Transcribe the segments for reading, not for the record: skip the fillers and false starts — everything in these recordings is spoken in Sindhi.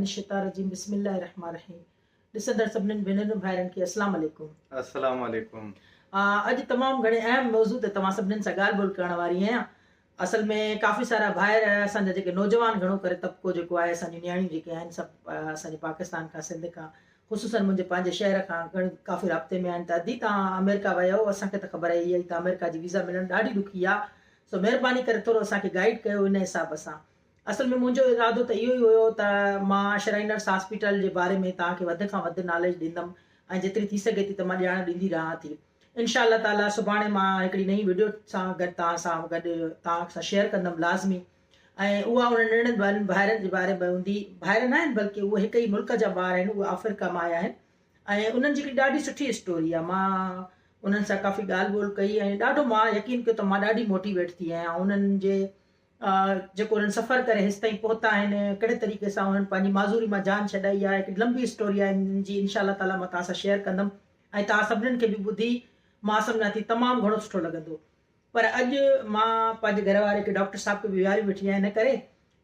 من الشيطان الرجيم بسم الله الرحمن الرحيم ڏسندڙ سڀنين ڀينرن ڀائرن کي السلام عليڪم. السلام عليڪم. اڄ تمام گهڻي اهم موضوع تي توهان سڀنين سان ڳالهه ٻولهه ڪرڻ واري آهيان. اصل ۾ ڪافي سارا ڀائر اسان جا جيڪي نوجوان گهڻو ڪري طبقو جيڪو آهي اسان جون نياڻيون جيڪي آهن سڀ اسان جي پاڪستان کان سنڌ کان خصوصا منهنجي پنهنجي شهر کان گهڻي ڪافي رابطي ۾ آهن ته ادي توهان آمريڪا ويا آهيو اسان کي ته خبر آهي اها ئي ته آمريڪا جي ويزا ملڻ ڏاڍي ڏکي آهي سو مهرباني ڪري ٿورو اسان کي گائيڊ ڪيو ان حساب سان. اصل ۾ منهنجو ارادو ته اهو ئي هيو ته مان شرائنرس هاسپيٽل جي باري ۾ توهان کي وڌ کان وڌ ناليج ڏيندم ۽ جيتري ٿي سگهي ٿي ته مان ڄاڻ ڏيندي رهان ٿي. انشاء الله تعالي سڀاڻي مان هڪڙي نئين وڊيو سان گڏ توهان سان گڏ توهان سان شيئر ڪندم لازمي ۽ اها انهن ننڍڙن ٻارن ڀائرن جي باري ۾ هوندي ڀائر نه آهن بلڪه اهي هڪ ئي ملڪ جا ٻار آهن اهي آفريڪا مان آيا آهن ۽ انهن جي هڪڙي ڏاڍي سٺي اسٽوري آهي مان انهن سان ڪافي ڳالهه ٻولهه ڪئي ۽ ڏاڍو مان يقين ڪيو ته مان ڏاڍي موٽيويٽ ٿي آهيان انهن جي جيڪو انهن سفر ڪري هيستائين پهتا آهن، ڪهڙي طريقي سان انهن پنهنجي معذوري مان جان ڇڏائي آهي، هڪڙي لنبي اسٽوري آهي انهن جي انشاء الله تعاليٰ مان توهان سان شيئر ڪندم ۽ توهان سڀنين کي به ٻڌي مان سمجهان ٿي تمام گهڻو سٺو لڳندو پر اڄ مان پنهنجي گهر واري کي ڊاڪٽر صاحب کي به ويهاري ويٺي آهيان ان ڪري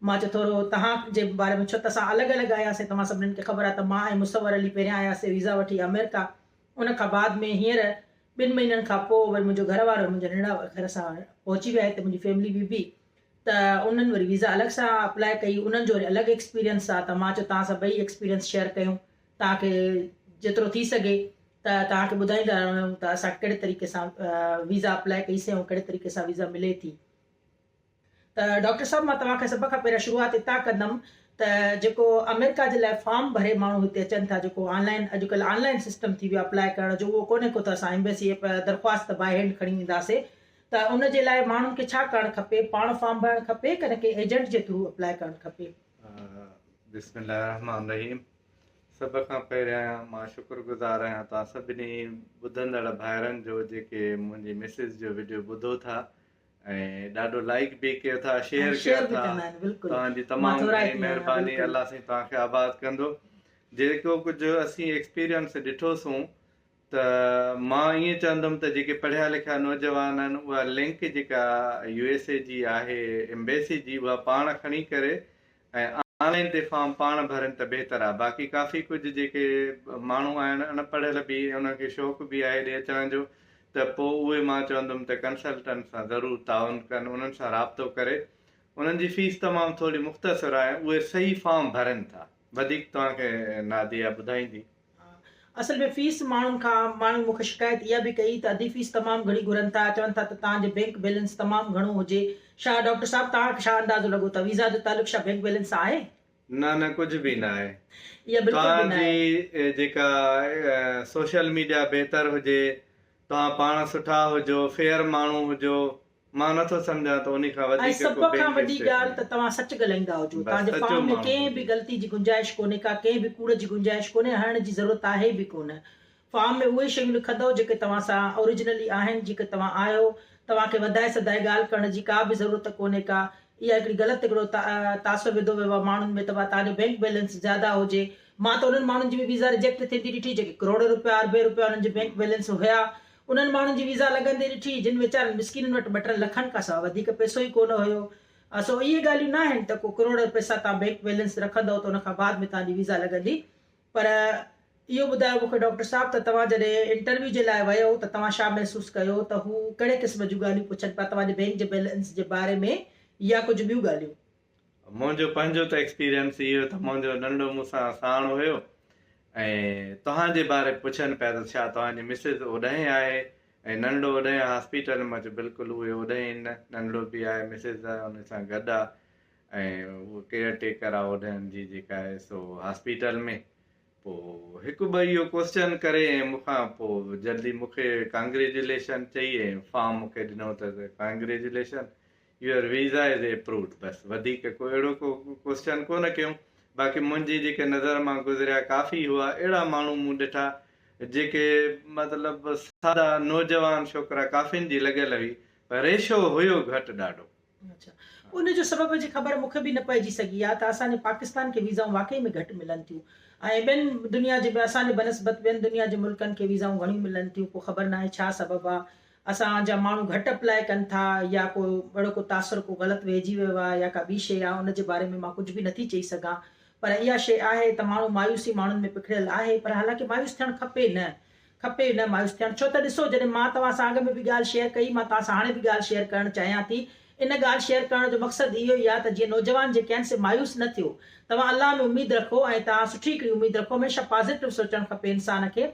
مان چيو ٿورو توهان جي باري ۾ ڇو ته اسان الڳ الڳ آياسين توهان سڀنين کي خبر آهي ته مان ۽ مصور علي پهريان آياسين ويزا وٺي آمريڪا ان کان بعد ۾ هينئر ٻن مهينن کان پوء وري منهنجو گهر وارو ۽ منهنجا ننڍڙا گهر سان پهچي ويا هتي منهنجي فيملي به هئي ته انهن وري ويزا الڳ سان اپلاء ڪئي انهن جو وري الڳ ايڪسپيرينس آ ته مان چيو توهان سان ٻئي ايڪسپيرينس شيئر ڪيون توهان کي جيترو ٿي سگهي ته توهان کي ٻڌائيندا رهون ته اسان ڪهڙي طريقي سان ويزا اپلاء ڪئي سي ۽ ڪهڙي طريقي سان ويزا ملي ٿي. ته ڊاڪٽر صاحب مان توهان کان سڀ کان پهريان شروعات اتان ڪندم ته جيڪو آمريڪا جي لاء فارم ڀري ماڻهو هتي اچن ٿا جيڪو آن لائن اڄڪلهه آن لائن سسٽم ٿي ويو اپلاء ڪرڻ جو اهو ڪونهي ڪو ته اسان ايمبيسي درخواست باء هينڊ کڻي وينداسي ته ان جي لاء ماڻهن کي ڇا ڪرڻ کپي پاڻ فارم ڀرڻ کپي ڪن ڪنهن ايجنٽ جي ٿرو اپلاء ڪرڻ کپي. بسم الله الرحمٰن الرحيم سڀ کان پهريان مان شڪر گذار آهيان توهان سڀني ٻڌندڙ ڀائرن جو جيڪي منهنجي مسز جو وڊيو ٻڌو ٿا ۽ ڏاڍو لائيڪ به ڪيو ٿا شيئر ڪيو ٿا توهان جي تمام گهڻي مهرباني الله سائين توهان کي آباد ڪندو جيڪو ڪجهه اسين ايڪسپيرينس ڏٺو سون ته مان ائين چوندم ته جيڪي پڙهيا لکيا نوجوان آهن اها لنڪ جيڪا يو ايس اي جي آهي ايمبيسي جي اها پاڻ کڻي ڪري ۽ آن لائين تي فارم پاڻ ڀرين ته بهتر آهي باقي ڪافي ڪجهه جيڪي ماڻهو آهن اڻ پڙهيل به انهن کي شوق به آهي هيڏي اچڻ جو ته پوء اهي مان چوندم ته ڪنسلٽنٽ سان ضرور تعاون ڪن انهن سان رابطو ڪري انهن جي فيس تمام ٿوري مختصر آهي اهي صحيح فارم ڀرين ٿا وڌيڪ توهان کي ناديه ٻڌائيندي. اصل ۾ فيس ماڻهن کان ماڻهن مون کي شڪايت اها به ڪئي ته ادي فيس تمام گهڻي گهرن ٿا چون ٿا ته توهان جو بينڪ بيلنس تمام گهڻو هجي شا ڊاڪٽر صاحب توهان کي ڇا اندازو لڳو ته ويزا جو تعلق ڇا بينڪ بيلنس سان آهي؟ نه نه ڪجهه به نه آهي اها بلڪل به توهان نه آهي. جي جيڪا سوشل ميڊيا بهتر هجي توهان پاڻ سٺا هجو فيئر ماڻهو هجو مان نه ٿو سمجهان ته انهي کان ۽ وڌيڪ سڀ ڪو کان بينڪ وڏي ڳالهه ته اسٽيٽمينٽ. توهان سچ ڳالهائيندا هجو. بس توهان جي سچو فارم ۾ ماڻهو ڪنهن به هجي. غلطي جي گنجائش ڪونهي ڪا، ڪنهن به ڪوڙ جي گنجائش ڪونهي، هڻڻ جي ضرورت آهي به ڪونه. فارم ۾ اهي شيون لکندؤ جيڪي توهان سان اوريجنلي آهن، جيڪي توهان آهيو. توهان کي وڌائي سڌائي ڳالهه ڪرڻ جي ڪا به ضرورت ڪونهي ڪا. اها هڪڙي غلط هڪڙو تاثر وڌو ويو آهي ماڻهن ۾ ته توهان جو بينڪ بيلنس زياده هجي. مان ته انهن ماڻهن جي به ويزا رجيڪٽ ٿيندي ڏٺي جيڪي ڪروڙين روپيا اربين روپيا انهن جي بينڪ بيلنس هيا. انهن ماڻهن جي ويزا لڳندي ڏٺي، جن ويچارن مسڪينن وٽ ٻه ٽن لکن کان سوا وڌيڪ پئسو ئي ڪونه هيو. سو اهي ڳالهيون ناهن ته ڪو ڪروڙ پئسا توهان بينڪ بيلنس رکندؤ ته ان کان بعد ۾ توهان جي ويزا لڳندي. پر اهو ٻڌايو مون کي ڊاڪٽر صاحب ته توهان جڏهن انٽرويو جي لاء ويؤ ته توهان ڇا محسوس ڪيو ته هو ڪهڙي قسم جون ڳالهيون پڇن پيا توهان جي بينڪ جي بيلنس جي باري ۾ يا ڪجهه ٻيون ڳالهيون؟ منهنجو پنهنجو ته ايڪسپيرينس اهو ته منهنجو ننڍڙو مون سان ساڻ هيو ۽ توهان جي باري پڇن پيا ته ڇا توهان جي مسز اوڏانهن آهي ۽ ننڍڙو اوڏانهن هاسپيٽل مان چيو بلڪل اهي اوڏانهن آهن ننڍڙو به آهي مسز ان سان گڏ آ ۽ هو ڪيئر ٽيڪر آ اوڏانهن جي جيڪا آهي سو هاسپيٽل ۾ پو هڪ ٻه اهو ڪوسچن ڪري ۽ مون کان پو جلدي مون کي ڪانگريجوليشن چئي ۽ فارم مون کي ڏنو ته congratulation your visa is approved بس وڌيڪ ڪو اهڙو ڪو ڪوسچن ڪونه ڪيم باقي منهنجي جيڪي نظر مان گذريا ڪافي هئا اهڙا ماڻهو مون ڏٺا جيڪي مطلب سادا نوجوان ڇوڪرا ڪافين جي لڳل هئي پر ريشو هيو گهٽ ڏاڍو. اڇا ان جو سبب جي خبر مون کي به نه پئجي سگهي آ ته اسان جي پاڪستان کي ويزائون واقعي ۾ گهٽ ملن ٿيون ۽ ٻين دنيا جي اسان جي بنسبت ٻين دنيا جي ملڪن کي ويزائون گهڻيون ملن ٿيون پوء خبر ناهي ڇا سبب آ اسان جا ماڻهو گهٽ اپلاء ڪن ٿا يا ڪو اهڙو ڪو تاثر ڪو غلط ويهجي ويو آهي يا ڪا ٻي شيء آهي ان جي باري ۾ مان ڪجهه به نٿي چئي سگهان پر اها شيء آهي ته ماڻهو مايوسي ماڻهن ۾ پکڙيل آهي پر حالانڪه مايوس ٿيڻ کپي نه کپي نه مايوس ٿيڻ ڇو ته ڏسو جڏهن مان توهان سان اڳ ۾ به ڳالهه شيئر ڪئي مان توهان سان هاڻي به ڳالهه شيئر ڪرڻ چاهيان ٿي ان ڳالهه شيئر ڪرڻ جو مقصد اهو ئي آهي ته جيئن نوجوان جيڪي آهن سي مايوس نه ٿيو توهان الله ۾ اميد رکو ۽ توهان سٺي هڪڙي اميد رکو هميشه پازيٽو سوچڻ کپي انسان کي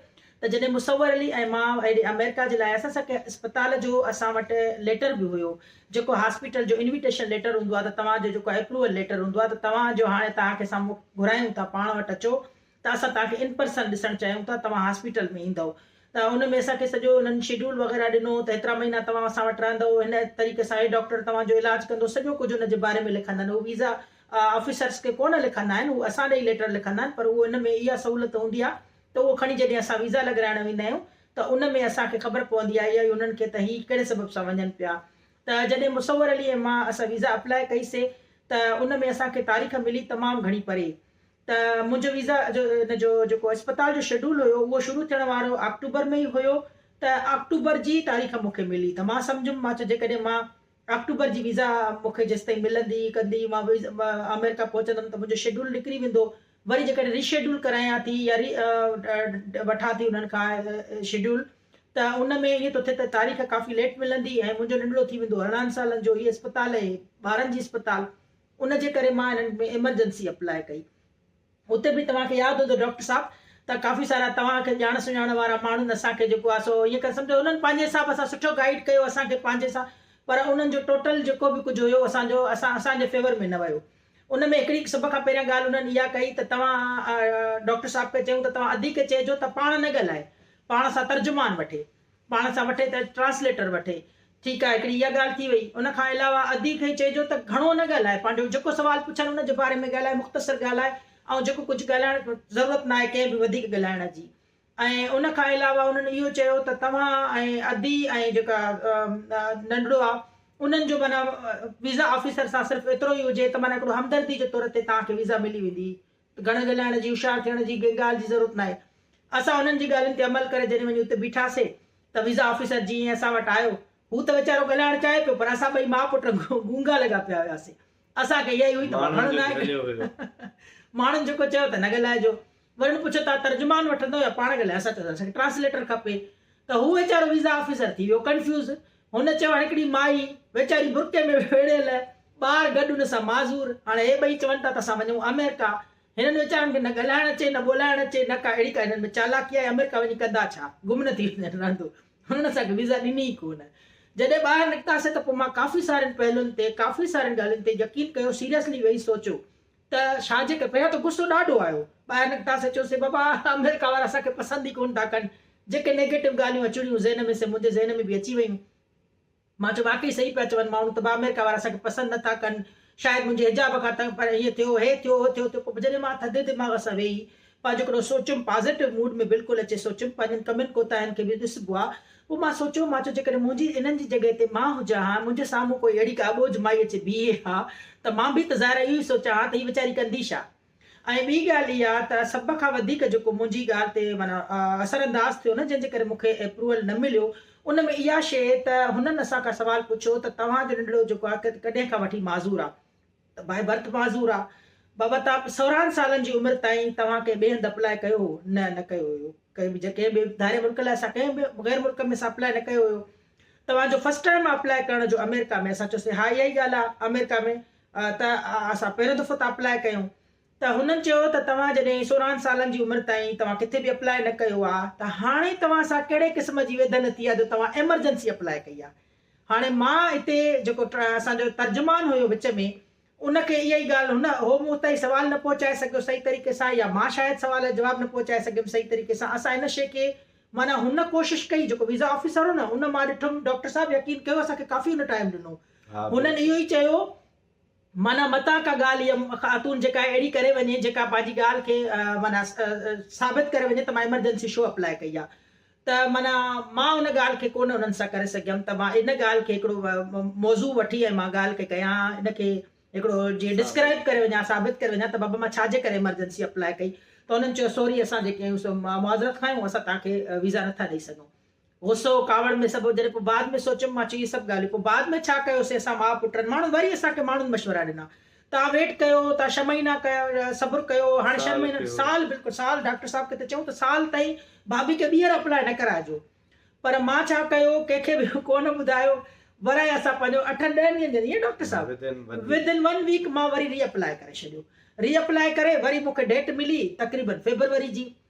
ته جڏهن مصور علي ۽ مان هيڏي آمريڪا جي لاء آياسين اسان کي اسپتال جو اسان وٽ ليٽر به هيو جيڪو هاسپيٽل جو انويٽيشن ليٽر هوندو آهي ته توهان جو جيڪو اپروول ليٽر هوندو آهي ته توهان جو هاڻي توهان کي اسان گهرايون ٿا پاڻ وٽ اچو ته اسان توهان کي ان پرسن ڏسڻ چاهيون ٿا توهان هاسپيٽل ۾ ايندؤ ته ان ۾ اسان کي سڄو انهن شيڊول وغيره ڏنو ته هيترا مهينا توهان اسان وٽ رهندؤ هن طريقي سان هي ڊاڪٽر توهان جو علاج ڪندو سڄو ڪجهه ان جي باري ۾ لکندا آهن هو ويزا آفيسرس کي ڪونه لکندا آهن هو اسان ڏي ئي ليٽر لکندا آهن پر اهو ان ۾ اها سهولت هوندي آهي ته اهو کڻي جڏهن اسان ويزا لڳرائڻ ويندا آهيون ته ان ۾ اسان کي خبر پوندي آهي يا انهن کي ته هي ڪهڙي سبب سان وڃن پيا ته جڏهن مصور علي ۽ مان اسان ويزا اپلاء ڪئي سي ته ان ۾ اسان کي تاريخ ملي تمام گهڻي پري ته منهنجو ويزا جو ان جو جيڪو اسپتال جو شيڊول هيو اهو شروع ٿيڻ وارو آڪٽوبر ۾ ئي هيو ته آڪٽوبر جي تاريخ مون کي ملي ته مان سمجهيم مان چيو جيڪڏهن مان آڪٽوبر جي ويزا مون کي جيستائين ملندي ڪندي مان آمريڪا پهچندم ته منهنجو شيڊول نڪري ويندو وري جيڪڏهن ري شيڊول ڪرايان ٿي يا ري وٺان ٿي انهن کان شيڊول ته ان ۾ ائين ٿو ٿئي ته تاريخ ڪافي ليٽ ملندي ۽ منهنجو ننڍڙو ٿي ويندو 18 سالن جو هي اسپتال آهي ٻارن جي اسپتال ان جي ڪري مان انهن ۾ ايمرجنسي اپلاء ڪئي اتي به توهان کي ياد هوندو ڊاڪٽر صاحب ته ڪافي سارا توهان کي ڄاڻ سڃاڻ وارا ماڻهن اسان کي جيڪو آهي سو ائين ڪري سمجهو انهن پنهنجي حساب سان سٺو گائيڊ ڪيو اسان کي پنهنجي سان پر انهن جو ٽوٽل جيڪو به ڪجهه هيو اسان جو اسان اسان جي فيور ۾ نه ويو ان ۾ هڪڙي سڀ کان پهريان ڳالهه انهن اها ڪئي ته توهان ڊاڪٽر صاحب کي چيون ته توهان ادي کي چئجو ته پاڻ نه ڳالهائي، پاڻ سان ترجمان وٺي، پاڻ سان وٺي ته ٽرانسليٽر وٺي. ٺيڪ آهي هڪڙي اها ڳالهه ٿي وئي. ان کان علاوه ادي کي چئجو ته گهڻو نه ڳالهائي، پنهنجو جيڪو سوال پڇن ان جي باري ۾ ڳالهائي، مختصر ڳالهائي ۽ جيڪو ڪجهه ڳالهائڻ ضرورت ناهي ڪنهن به وڌيڪ ڳالهائڻ جي. ۽ ان کان علاوه انهن اهو چيو ته توهان ۽ ادي ۽ جيڪا ننڍڙو آ انهن جو معنيٰ ويزا آفيسر سان صرف ايترو ئي هجي ته معنيٰ هڪڙو همدردي جي طور تي توهان کي ويزا ملي ويندي گهڻو ڳالهائڻ جي هوشيار ٿيڻ جي ڪنهن ڳالهه جي ضرورت ناهي اسان انهن جي ڳالهين تي عمل ڪري جڏهن وڃي اتي بيٺاسي ته ويزا آفيسر جيئن ئي اسان وٽ آيو هو ته ويچارو ڳالهائڻ چاهي پيو پر اسان ٻئي ماء پٽ گونگا لڳا پيا هياسي اسان کي اها ئي هئي ته ماڻهن گهڻو جو ناهي جهليو هيو. ماڻهن جيڪو چيو ته نه ڳالهائجو وري هن پڇيو توهان ترجمان وٺندؤ يا پاڻ ڳالهايو؟ اسان چيو اسان کي ٽرانسليٽر کپي ته هو ويچارو ويزا آفيسر ٿي ويو ڪنفيوز. هن چيو هاڻي هڪڙي مائي ويچاري برقعي ۾ ويڙهيل ٻار گڏ ان سان معذور هاڻي هي ٻئي چون ٿا ته اسان وڃون آمريڪا. هنن ويچارن کي نه ڳالهائڻ اچي نه ٻولائڻ اچي نه ڪا اهڙي ڪا هنن ۾ چالاڪي آهي آمريڪا وڃي ڪندا ڇا؟ گم نه ٿي وڃن رهندو. هنن اسان کي ويزا ڏني ئي ڪو نه. جڏهن ٻاهر نڪتاسين ته پوء مان ڪافي سارين پهلوئن تي ڪافي سارين ڳالهين تي يقين ڪيو سيريسلي ويهي سوچيو ته ڇا جي ڪري پهريان ته غصو ڏاڍو آيو ٻاهر نڪتاسين چيوسين بابا آمريڪا وارا اسان کي پسند ئي ڪونه ٿا ڪن جيڪي نيگيٽو ڳالهيون اچڻيون ذهن ۾ سي منهنجي ذهن ۾ به اچي ويون مان چيو واقعي صحيح پيا چون ماڻهو ته آمريڪا وارا اسان کي پسند نه ٿا ڪن شايد منهنجي حجاب کان تنگ پر هيئن ٿيو هي ٿيو هو ٿيو ٿيو پوء جڏهن مان ٿڌي دماغ سان ويهي پنهنجو هڪڙو سوچيم پازيٽو موڊ ۾ بلڪل اچي سوچيم پنهنجن ڪمين ڪوتاهين کي به ڏسبو آ پوء مان سوچيو مان چيو جيڪڏهن منهنجي انهن جي جڳهه تي مان هجان ها منهنجي سامهون ڪوئي اهڙي ڪا اٻوجهه مائي اچي بيهي ها ته مان به ته ظاهر آهي اهو ئي سوچان ها ته هي ويچاري ڪندي ڇا؟ ۽ ٻي ڳالهه اها ته سڀ کان وڌيڪ جيڪو منهنجي ڳالهه تي معنيٰ اثر انداز ٿيو نه جنهن جي ڪري مون کي اپروول نه مليو ان ۾ اها شيء ته هنن اسان کان سوال پڇيو ته توهان جو ننڍڙو جيڪو آهي ڪڏهن کان وٺي معذور آهي ته باء برٿ معذور آ. بابا توهان 16 سالن جي عمر تائين توهان ڪنهن ٻئي هنڌ اپلاء ڪيو هو؟ نه نه ڪيو هيو. ڪنهن به ڪنهن به ڌارئين ملڪ لاء اسان ڪنهن به غير ملڪ ۾ اسان اپلاء نه ڪيو هيو. توهان جو فرسٽ ٽائيم آ اپلاء ڪرڻ جو آمريڪا ۾ اسان چيوسين ها اها ئي ڳالهه آ آمريڪا ۾ ته اسان پهريون دفعو ٿا اپلاء ڪيون. ته هنن چيو ته توهان جڏهن 16 سالن جي عمر تائين توهان ڪٿي به اپلاء نه ڪيو آ ته هاڻي توهان سان ڪهڙي قسم جي ويڌن ٿي آ جو توهان ايمرجنسي اپلاء ڪئي آ. هاڻي مان اتي جيڪو اسان جو ترجمان هيو وچ ۾ ان کي اها ئي ڳالهه هن هو مون تائين سوال نه پهچائي سگهيو صحيح طريقي سان يا مان شايد سوال جو جواب نه پهچائي سگهيم صحيح طريقي سان اسان ان شيء کي معنيٰ هن ڪوشش ڪئي جيڪو ويزا آفيسر هو نه ان مان ڏٺم ڊاڪٽر صاحب يقين ڪيو اسان کي ڪافي ان ٽائيم ڏنو هنن اهو ئي چيو معنيٰ متان ڪا ڳالهه هيء خاتون جيڪا اهڙي ڪري وڃي جيڪا پنهنجي ڳالهه کي معنيٰ ثابت ڪري وڃي ته مان ايمرجنسي شو اپلاء ڪئي آهي ته معنيٰ مان ان ڳالهه کي ڪونه انهن سان ڪري سگهيم ته مان ان ڳالهه کي هڪڙو موضوع وٺي ۽ مان ڳالهه کي ڪيان ان کي هڪڙو جيئن ڊسڪرائب ڪري وڃان ثابت ڪري وڃان ته بابا مان ڇا جي ڪري ايمرجنسي اپلاء ڪئي ته انهن چيو سوري اسان جيڪي آهيون سو معذرت خواهه آهيون اسان توهان کي ويزا نٿا ڏئي سگهون غصو، ڪاوڙ ۾ سڀ جڏهن پوء بعد ۾ سوچيم مان چيو اهي سڀ ڳالهيون پوء بعد ۾ ڇا ڪيوسين اسان ماء پٽن ماڻهن وري اسان کي ماڻهن مشورا ڏنا توهان ويٽ ڪيو توهان ڇهه مهينا ڪيو صبر ڪيو هاڻي ڇهه مهينا سال بلڪل سال ڊاڪٽر صاحب کي ته چئون ته سال تائين ڀاڀي کي ٻيهر اپلاء نه ڪرائجو پر مان ڇا ڪيو ڪنهن کي به ڪونه ٻڌايو ورائي اسان پنهنجو اٺن ڏهن ڏينهن جي ائين ڊاڪٽر صاحب ود ان ون ويڪ مان وري ري اپلاء ڪري ڇڏيو ري اپلاء ڪري وري مون کي ڊيٽ ملي تقريبن فيبروري جي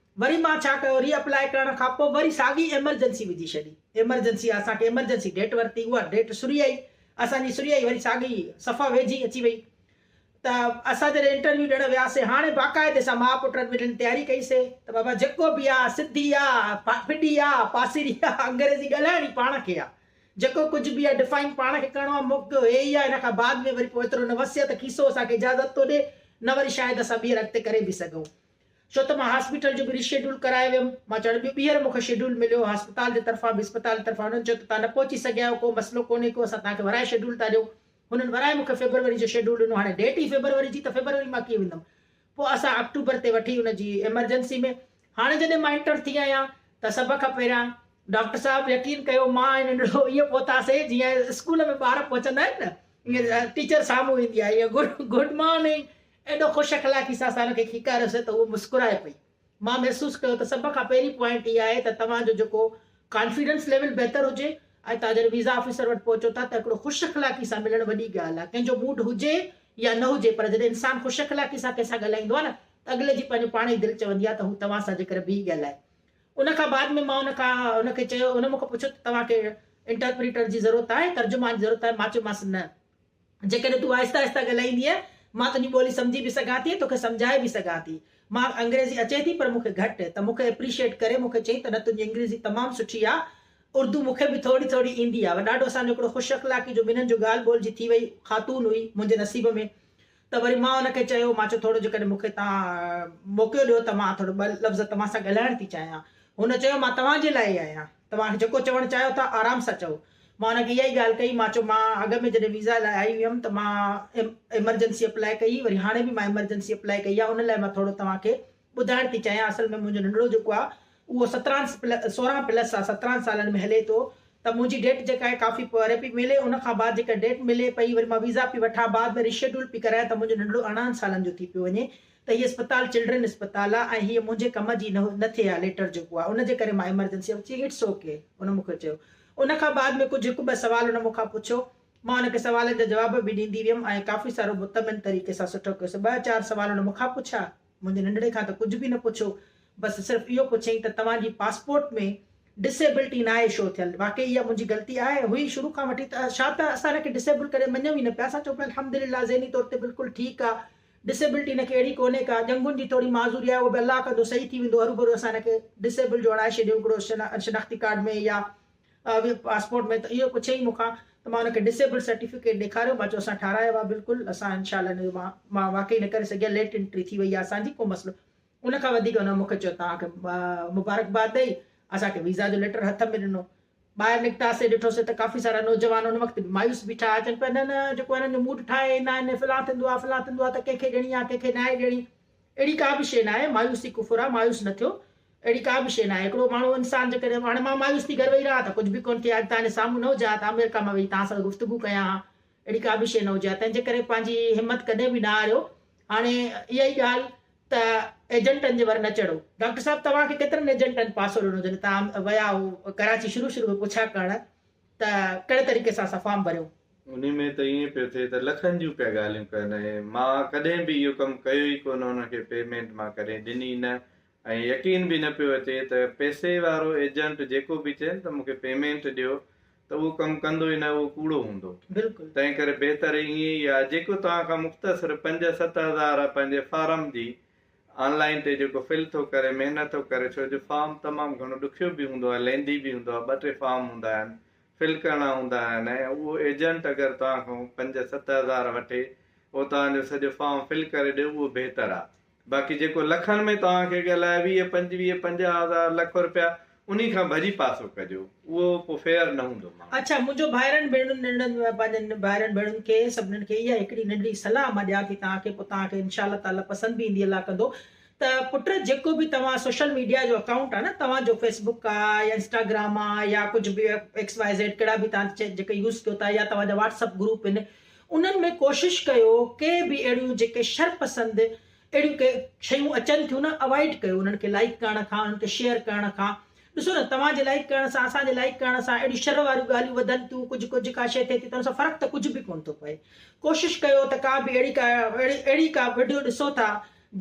وري مان ڇا ڪيو ري اپلاء ڪرڻ کان پوء وري ساڳي ايمرجنسي وجهي ڇڏي ايمرجنسي اسان کي ايمرجنسي ڊيٽ ورتي اها ڊيٽ سري آئي اسان جي سري آئي وري ساڳي صفا ويجهي اچي وئي ته اسان جڏهن انٽرويو ڏيڻ وياسي هاڻي باقاعدي سان ماء پٽن ٻنهين تياري ڪئي سي ته بابا جيڪو به آ سڌي آ ڦڏي آ پاسيري آ انگريزي ڳالهائڻي پاڻ کي آ جيڪو ڪجهه به آ ڊفائن پاڻ کي ڪرڻو آ موقعو هي ئي آ ان کان بعد ۾ وري پوء ايترو نه وس آ ته کيسو اسان کي اجازت ٿو ڏي نه وري شايد اسان ٻيهر اڳتي ڪري به سگهون ڇو ته مان هاسپيٽل جو به ري شيڊول ڪرائي ويم مان چيو ٻيو ٻيهر مون کي شيڊول مليو هسپتال جي طرفان به اسپتال جي طرفان انهن چيو ته توهان نه پهچي سگهيا آهيو ڪو مسئلو ڪونهي ڪو اسان توهان کي ورائي شيڊول ٿا ڏيون هنن ورائي مون کي فيبروري جو شيڊول ڏنو، هاڻي ڊيٽ ئي فيبروري جي ته فيبروري مان ڪيئن ويندم؟ پوء اسان آڪٽوبر تي وٺي ان جي ايمرجنسي ۾. هاڻي جڏهن مان انٽر ٿي آهيان ته سڀ کان پهريان ڊاڪٽر صاحب يقين ڪيو مان ۽ ننڍڙو ائين پهتاسين جيئن اسڪول ۾ ٻار پهچندا آهن نه ائين ٽيچر سامهون ايندي آهي ائين گڊ گڊ مارننگ ايڏو خوش اخلاقي سان اسان هن کي کيڪاريوسين ته هوء مسڪرائي پئي. مان محسوس ڪيو ته سڀ کان پهرين پوائنٽ اها آهي ته توهان جو جيڪو ڪانفيڊنس ليول بهتر هجي ۽ توهان جڏهن ويزا آفيسر وٽ پهچو ٿا ته هڪڙو خوش اخلاقي سان ملڻ وڏي ڳالهه آهي ڪنهن جو موڊ هجي يا نه هجي پر جڏهن انسان خوش اخلاقي سان ڪنهن سان ڳالهائيندو آهي نه ته اڳلي جي پنهنجو پاڻ ئي دل چوندي آهي ته هو توهان سان جيڪر بيهي ڳالهائي ان کان بعد ۾ مان ان کان ان کي چيو ان مون کان پڇيو ته توهان کي انٽرپريٽر جي ضرورت آهي ترجمان جي ضرورت آهي مان چيومانس نه جيڪڏهن تون آهستي آهستي ڳالهائيندينء، مان تنهنجي ٻولي سمجهي به سگهان ٿي ۽ توکي سمجهائي به سگهان ٿي. مان انگريزي اچي ٿي پر مون کي گهٽ، ته مون کي اپريشيئيٽ ڪري مون کي چيائين ته نه تنهنجي انگريزي تمام سٺي آ، اردو مون کي به ٿوري ٿوري ايندي آ. ڏاڍو اسان جو هڪڙو خوش اخلاقي جو ٻنهن جو ڳالهه ٻولهه جي ٿي وئي، خاتون هئي منهنجي نصيب ۾، ته وري مان ان کي چيو، مان چيو ٿورو جيڪڏهن مون کي توهان موقعو ڏيو ته مان ٿورو ٻه لفظ توهان سان ڳالهائڻ ٿي چاهيان. هن چيو مان توهان جي لاء ئي آهيان. توهان جيڪو چوڻ چاهيو ٿا آرام سان چئو. مان ان کي اها ئي ڳالهه ڪئي، مان چيو مان اڳ ۾ جڏهن ويزا لاء آئي هيم ته مان ايمرجنسي اپلاء ڪئي هئي وري هاڻي به مان ايمرجنسي اپلاء ڪئي آهي ان لاء مان ٿورو توهان کي ٻڌائڻ ٿي چاهيان اصل ۾ منهنجو ننڍڙو جيڪو آهي اهو سترهن 16 پلس آهي 17 سالن ۾ هلي ٿو ته منهنجي ڊيٽ جيڪا آهي ڪافي پري پئي ملي ان کان بعد جيڪا ڊيٽ ملي پئي وري مان ويزا پئي وٺان بعد ۾ ريشيڊول پئي ڪرايان ته منهنجو ننڍڙو 18 سالن جو ٿي پيو وڃي ته هيء اسپتال چلڊرين اسپتال آ ۽ هيء منهنجي ڪم جي نه ٿئي ها ليٽر جيڪو آ ان جي ڪري مان ايمرجنسي چيائين it's okay ان مون کي چيو ان کان بعد ۾ ڪجهه هڪ ٻه سوال ان مون کان پڇيو مان ان کي سوالن جا جواب به ڏيندي ويم ۽ ڪافي سارو مطمئن طريقي سان سٺو ڪيوسين ٻه چار سوال ان مون کان پڇيا منهنجي ننڍڙي کان ته ڪجهه به نه پڇيو بس صرف اهو پڇيائين ته توهان جي پاسپورٽ ۾ ڊسيبلٽي ناهي شو ٿيل واقعي اها منهنجي غلطي آهي هئي شروع کان وٺي ته ڇا ته اسان ان کي ڊسيبل ڪڏهن مڃيون ئي نه پيا اسان چئون پيا الحمدلله ذهني طور تي بلڪل ٺيڪ آ ڊسيبلٽي هن کي اهڙي ڪونهي ڪا، ڄنگهن جي ٿوري معذوري آهي اهو به الله ڪندو صحيح ٿي ويندو هروڀرو اسان هن کي ڊسيبل جو هڻائي ڇڏيون هڪڙو شناختي ڪارڊ ۾ يا پاسپورٽ ۾ ته اهو پڇيائين مون کان ته مان هن کي ڊسيبل سرٽيفڪيٽ ڏيکاريو مان چيو اسان ٺارايو آهي بلڪل اسان انشاء الله هن جو مان مان واقعي نه ڪري سگهيان ليٽ انٽري ٿي وئي آهي اسان جي ڪو مسئلو ان کان وڌيڪ هن مون کي چيو توهان کي مبارڪباد ڏئي اسان کي ويزا جو ليٽر هٿ ۾ ڏنو ٻاهر نڪتاسين ڏٺوسين ته ڪافي سارا نوجوان ان وقت به مايوس بيٺا ها چون پيا نه نه جيڪو هنن جو موڊ ٺاهي ايندا آهن فلان ٿيندو آهي فلان ٿيندو آهي ته ڪنهن کي ڏيڻي آهي ڪنهن کي ناهي ڏيڻي اهڙي ڪا به شيء ناهي مايوسي ڪفر آهي مايوس نه ٿيو اهڙي ڪا به شيء ناهي هڪڙو ماڻهو انسان جيڪڏهن هاڻي مان مايوس ٿي گهر ويهي رهان ته ڪجهه به ڪونه ٿئي ها اڄ توهان جي سامهون نه هجان ها ته آمريڪا مان ويهي توهان سان گفتگو ڪيان ها اهڙي ڪا به شيء نه هجي ها تنهن جي ڪري پنهنجي همت ڪڏهن به نه هاريو هاڻي اها ئي ڳالهه ته ايجنٽن جي ور نه چڙهو. ڊاڪٽر صاحب توهان کي ڪيترن ايجنٽن پاسو ڏنو جڏهن توهان ويا هو ڪراچي شروع شروع ۾ پڇا ڪرڻ ته ڪهڙي طريقي سان اسان فارم ڀريون. انهي ۾ ته ائين پيو ٿئي ته لکن جون پيا ڳالهيون ڪن ۽ مان ڪڏهن به اهو ڪم ڪيو ئي ڪونه انهن کي پيمينٽ مان ڪڏهن ڏني نه ۽ يقين به نه پيو اچي ته پئسي وارو ايجنٽ جيڪو به چئي نه ته مون کي پيمينٽ ڏيو ته اهو ڪم ڪندو ئي نه اهو ڪوڙو هوندو. بلڪل. تنهن ڪري بهتر ائين ئي آهي جيڪو توهان کان مختصر پنج ست هزار پنهنجي فارم جي آن لائين تي جيڪو فل ٿو ڪري محنت ٿو ڪري ڇو جو فارم تمام گهڻو ڏکيو به هوندو آهي ليندي به هوندو آهي ٻه ٽي فارم هوندا آهن فل ڪرڻا هوندا آهن ۽ اهو ايجنٽ اگر توهان کان پنج ست هزار وٺي اهو توهان جو سڄو فارم فل ڪري ڏي اهو بهتر آهي باقي جيڪو لکن ۾ توهان کي ڳالهائي 20، 25، 50 هزار، لک رپيا انهي کان ڀڄي پاسو ڪجو اهو پوء فيئر نه هوندو ماڻهو. اڇا منهنجو ڀائرن ڀيڻن ننڍڙن پنهنجن ڀائرن ڀيڻن کي سڀنن کي اها هڪڙي ننڍڙي صلاح مان ڏيان ٿي توهان کي پوء توهان کي انشاء الله تعالي پسند به ايندي الله ڪندو ته پٽ جيڪو به توهان سوشل ميڊيا جو اڪائونٽ آهي نه توهان جو فيس بڪ آهي يا انسٽاگرام آهي يا ڪجهه به ايڪس وائي زيڊ ڪهڙا به توهان جيڪي يوز ڪيو ٿا يا توهان جا واٽس اپ گروپ آهن انهن ۾ ڪوشش ڪيو ڪي به اهڙيون جيڪي شرپسند اهڙيون ڪي شيون اچن ٿيون نه اوائڊ ڪيو انهن کي لائيڪ ڪرڻ کان انهن کي شيئر ڪرڻ کان. ڏسو نه توهان جي لائيڪ ڪرڻ سان اسان جي لائيڪ ڪرڻ سان اهڙيون شر واريون ڳالهيون وڌن ٿيون ڪجهه ڪجهه ڪا شيء ٿئي ٿي ته ان سان فرق ته ڪجهه به ڪونه ٿو پئي. ڪوشش ڪيو ته ڪا به اهڙي ڪا اهڙي ڪا وڊيو ڏسو ٿا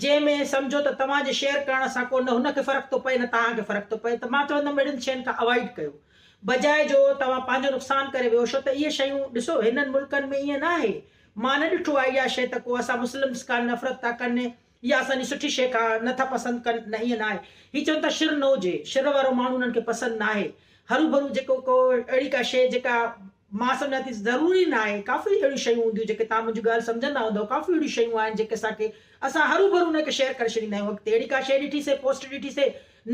جنهن ۾ سمجهو ته توهان جي شيئر ڪرڻ سان ڪو نه هن کي فرق ٿو پئي نه توهان کي فرق ٿو پئي ته مان چوندم اهڙين شين کان اوائڊ ڪيو بجاء جو توهان پنهنجو نقصان ڪري ويهو ڇو ته اهي شيون ڏسو هنن ملڪن ۾ ائين ناهي مان نه ڏٺو آهي اها شيء ته ڪو اسان مسلمس کان نفرت ٿا ڪن يا اسان جي سٺي شيء کان نه ٿا پسند ڪن، نه ائين ناهي. هي چون ٿا شر نه هجي، شر وارو ماڻهو انهن کي پسند ناهي. هروڀرو جيڪو ڪو اهڙي ڪا شيء جيڪا مان سمجهان ٿي ضروري ناهي، ڪافي اهڙيون شيون هونديون جيڪي توهان منهنجي ڳالهه سمجهندا هوندؤ، ڪافي اهڙيون شيون آهن جيڪي اسان کي اسان هروڀرو ان کي شيئر ڪري ڇڏيندا آهيون اڳتي اهڙي ڪا شيء ڏٺي سي پوسٽ ڏٺي سي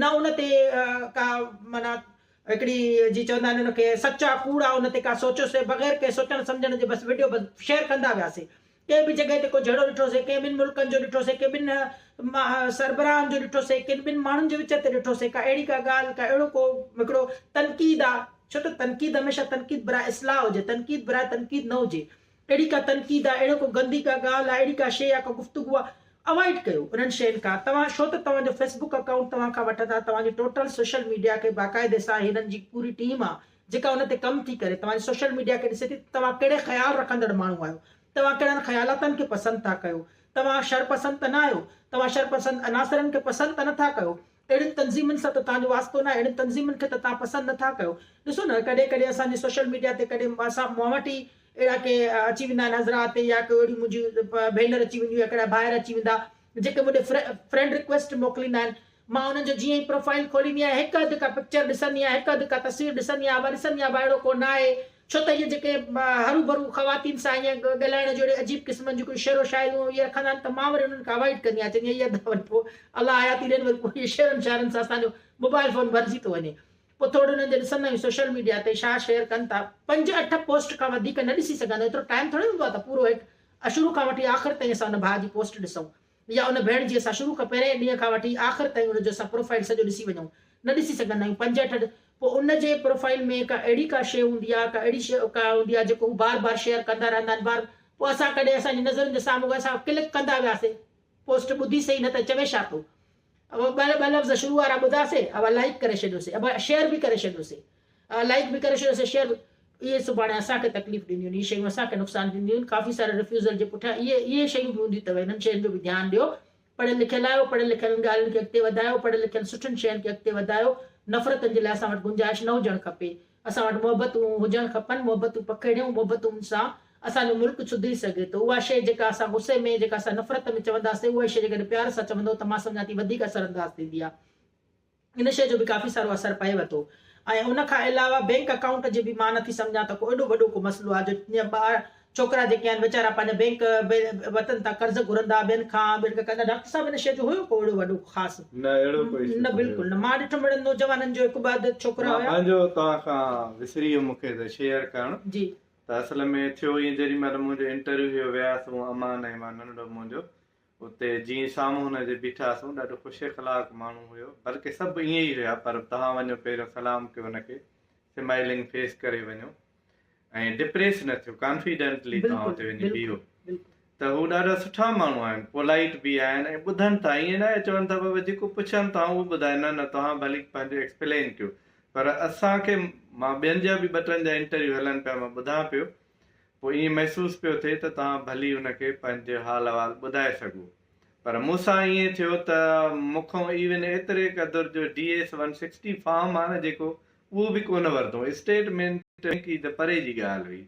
نه ان تي ڪا معنيٰ هڪڙي جي چوندا آهن ان کي سچ آ ڪوڙ آ ان تي ڪا سوچيو سي بغير ڪنهن سوچڻ سمجهڻ جي بس وڊيو بس شيئر ڪندا وياسي ڪنهن به جڳهه تي ڪو جهيڙو ڏٺوسين، ڪنهن ٻن ملڪن جو ڏٺوسين، ڪنهن ٻن سربراهن جو ڏٺوسين، ڪن ٻن ماڻهن جي وچ تي ڏٺوسين، ڪا اهڙي ڪا ڳالهه، ڪا اهڙو ڪو هڪڙو تنقيد آ، ڇو ته تنقيد هميشه تنقيد براء اصلاح هجي، تنقيد براء تنقيد نه هجي. اهڙي ڪا تنقيد آ، اهڙو ڪو گندي ڪا ڳالهه آ، اهڙي ڪا شيء آ، ڪا گفتگو آ، اوائڊ ڪيو انهن شين کان. توهان ڇو ته توهان جو فيسبوڪ اڪائونٽ توهان کان وٺندا، توهان جي ٽوٽل سوشل ميڊيا کي باقاعدي سان هنن جي پوري ٽيم آ، جيڪا ان تي ڪم ٿي ڪري، توهان جي سوشل ميڊيا کي ڏسي ٿي ته توهان ڪهڙي خيال رکندڙ ماڻهو آهيو، توهان ڪهڙن خيالاتن کي پسند ٿا ڪيو، توهان شرپسند ته نه آهيو، توهان شرپسند عناصرن کي پسند ته نه ٿا ڪيو، اهڙين تنظيمن سان ته توهان جو واسطو ناهي، اهڙين تنظيمن کي ته توهان پسند نه ٿا ڪيو. ڏسو نه ڪڏهن ڪڏهن اسان جي سوشل ميڊيا تي ڪڏهن اسان مون وٽ ئي اهڙا ڪي اچي ويندا آهن حضرات يا ڪي اهڙيون منهنجيون ڀينر اچي وينديون يا ڪهڙا ڀائر اچي ويندا جيڪي مون ڏي فرينڊ رڪويسٽ موڪليندا آهن مان انهن جو جيئن ئي پروفائيل کوليندي آهيان هڪ اڌ ڪا پڪچر ڏسندي آهيان هڪ اڌ ڪا تصوير ڏسندي آهيان ابا ڏسندي آهيان ابا اهڙو ڪو نه آهي ڇو ته اهي جيڪي هرو ڀرو خواتين سان ائين ڳالهائڻ جو اهڙي عجيب قسمن جون ڪجهه شعر و شاعريون اهي رکندا آهن ته مان وري انهن کي اوائڊ ڪندي آهيان چوندي آهيان ادا وري پوء الله حياتي ڏين وري پوء اهي شعرن شاعرن سان اسان جو موبائل فون ڀرجي ٿو وڃي پوء ٿورو انهن جو ڏسندا آهيون سوشل ميڊيا تي ڇا شيئر ڪن ٿا پنج اٺ پوسٽ کان وڌيڪ نه ڏسي سگهندا آهيون ايترو ٽائيم ٿوري هوندو آهي ته پورو هڪ شروع کان وٺي آخر تائين اسان ان ڀاء جي پوسٽ ڏسون يا ان ڀيڻ جي اسان شروع کان پهرئين ڏينهن کان وٺي آخر تائين ان جو اسان پروفائيل سڄو ڏسي وڃون نه ڏسي سگهندا آهيون پنج اٺ پوء ان جي پروفائيل ۾ ڪا اهڙي ڪا شيء هوندي آهي ڪا اهڙي شيء ڪا هوندي آهي جيڪو هو بار بار شيئر ڪندا رهندا آهن بار پوء اسان ڪڏهن اسان جي نظرن جي سامهون اسان ڪلڪ ڪندا وياسي پوسٽ ٻڌي سهي نه ته چوي ڇا ٿو ابا ٻه لفظ شروع وارا ٻڌاسي ابا لائيڪ ڪري ڇڏيوسي ابا شيئر به ڪري ڇڏيوسي لائيڪ به ڪري ڇڏيوسي شيئر به اهي سڀاڻي اسان کي تڪليف ڏينديون آهن اهي شيون اسان کي نقصان ڏينديون آهن ڪافي سارا رفيوزل جي پٺيان اهي اهي شيون به هونديون اٿو انهن شين جو به ڌيان ڏيو پڙهيل لکيل آهيو پڙهيل لکيل ڳالهين کي اڳتي وڌايو پڙهيل لکيل سٺين شين کي اڳتي وڌايو نفرتن جي لاء اسان وٽ گنجائش نه هجڻ کپي اسان وٽ محبتون هجڻ کپن محبتون پکيڙيون محبتن سان اسان جو ملڪ سڌري سگهي ٿو اها شيء جيڪا اسان غصي ۾ جيڪا اسان نفرت ۾ چونداسين اها ئي شيء جيڪڏهن پيار سان چوندو ته مان سمجهان ٿي وڌيڪ اثر انداز ٿيندي آهي ان شيء جو به ڪافي سارو اثر پئي وتو ۽ ان کان علاوه بينڪ اڪائونٽ جي به مان نٿي سمجهان ته ڪو ايڏو وڏو ڪو مسئلو آهي جو جيئن ٻار ڇوڪرا جيڪي آهن ويچارا پنهنجا بينڪ وتن تان قرض گهرندا ٻين کان ٻين کان ڪندا ڊاڪٽر صاحب ان شيء جو هيو ڪو اهڙو وڏو خاص نه اهڙو ڪو اشو نه بلڪل نه مان ڏٺم اهڙن نوجوانن جو هڪ ٻه عدد ڇوڪرا مان هيا پنهنجو توهان کان وسري ويو مون کي ته شيئر ڪرڻ جي ته اصل ۾ ٿيو ائين جيڏي مهل منهنجو انٽرويو هيو وياسون امان ۽ مان ننڍڙو منهنجو اتي جيئن سامهون هن جي بيٺاسون، ڏاڍو خوش اخلاق ماڻهو هيو، بلڪه سڀ ائين ئي هيا، پر توهان وڃو پهريون سلام ڪيو هن کي، سمائلنگ فيس ڪري وڃو ۽ ڊپريس نه ٿيو، ڪانفيڊنٽلي توهان اتي وڃي بيهو ته هو ڏاڍا سٺا ماڻهو آهن، پولائيٽ به آهن ۽ ٻڌن ٿا، ائين ناهي چون ٿا بابا جيڪو پڇن توهان اهو ٻڌايو، نه نه توهان ڀلي پنهنجو ايڪسپلين ڪيو، پر اسان کي مان ٻين جا به ٻه ٽن جا انٽرويو هلن پيا مان ٻڌان پيو پوء ائين محسوس پيو ٿئي ته توهان ڀلي ان کي پنهنجو حال احوال ٻڌائي سگهو. پر مون سان ائين ٿيو ته مون کان ايون ايتري قدر جو D S one sixty form آهي نه جيڪو اهو به ڪونه ورتو. اسٽيٽمينٽ ئي ته پري جي ڳالهه هئي.